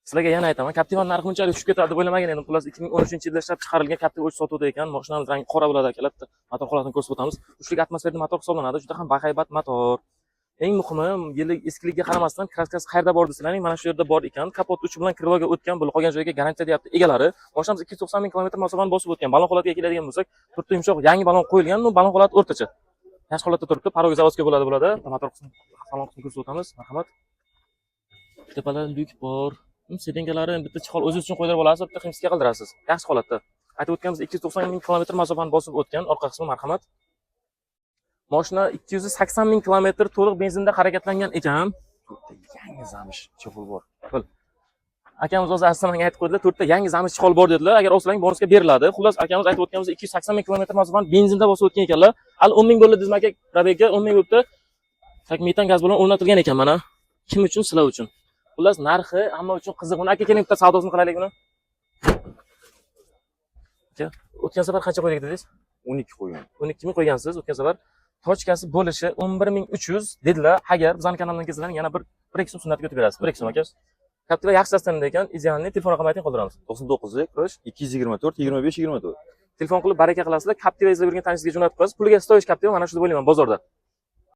Sizlarga yana aytaman, Captiva narxi bunchalik tushib ketadi deb o'ylamagan edim. Xullas, 2013-yilda ishlab chiqarilgan Captiva 3 sotuvda ekan. Mashinamiz rangi qora bo'ladi, akalar. Bitta motor holatini ko'rsatib o'tamiz. Uchlik atmosferli motor hisoblanadi. Juda ham bahaybat motor. Eng muhimi, yillik eskiligiga qaramasdan краска si qayerda bor desalaring, mana shu yerda bor ekan. Kapot uchi bilan крыло ga o'tgan, bu qolgan joyga garantiya deyapti egalari. Mashinamiz 290 ming kilometr masofani bosib o'tgan. Balon holatiga keladigan bo'lsak, to'rtta yumshoq yangi balon qo'yilgan, ну, balon holati o'rtacha. Yaxshi holatda turibdi. Порог заводской bo'ladi, bo'ladi. Motor qismi, salon qismini ko'rsatib o'tamiz. Marhamat. Tepalarda люк bor. Сиденья lari bitta чехол o'zingiz uchun qo'ydirib olasiz, bitta химчистка qildirasiz. Yaxshi holatda. Aytib o'tganimiz, 290 ming kilometr masofani bosib o'tgan. Orqa qismi, marhamat. Mashina 280 ming kilometr to'liq benzinda harakatlangan ekan. To'rtta yangi замш чехол bor. Akamiz o'zi asli menga aytib qo'ydilar, to'rtta yangi замш чехол bor dedilar. Agar olsalaring, bonusga beriladi. Xullas, akamiz aytib o'tganimiz, 280 ming kilometr masofani benzinda bosib o'tgan ekanlar. Hali 10 ming bo'ldi dedizmi, aka? Пробег ga 10 ming bo'libdi. Так, metan gaz bilan o'rnatilgan ekan mana. Kim uchun? Sizlar uchun. Xullas, narxi hamma uchun qiziq. Buni, aka, keling, bitta savdosini qilaylik buni. Aka, o'tgan safar qancha qo'ydik dedingiz? 12 qo'ygan. 12 ming qo'ygansiz o'tgan safar. Точка si bo'lishi 11 300 dedilar. Agar bizning kanaldan kelsalar, yana bir ikki so'm sunnatga o'tib berasiz. Bir ikki so'm, aka. Captiva yaxshi состояние da ekan, идеальный. Telefon raqami ayting, qoldiramiz. 99 224 25 24. Telefon qilib baraka qilasizlar. Captiva izlab yurgan tanishingizga jo'natib qo'yasiz. Puliga стоящий Captiva mana shu deb o'ylayman bozorda.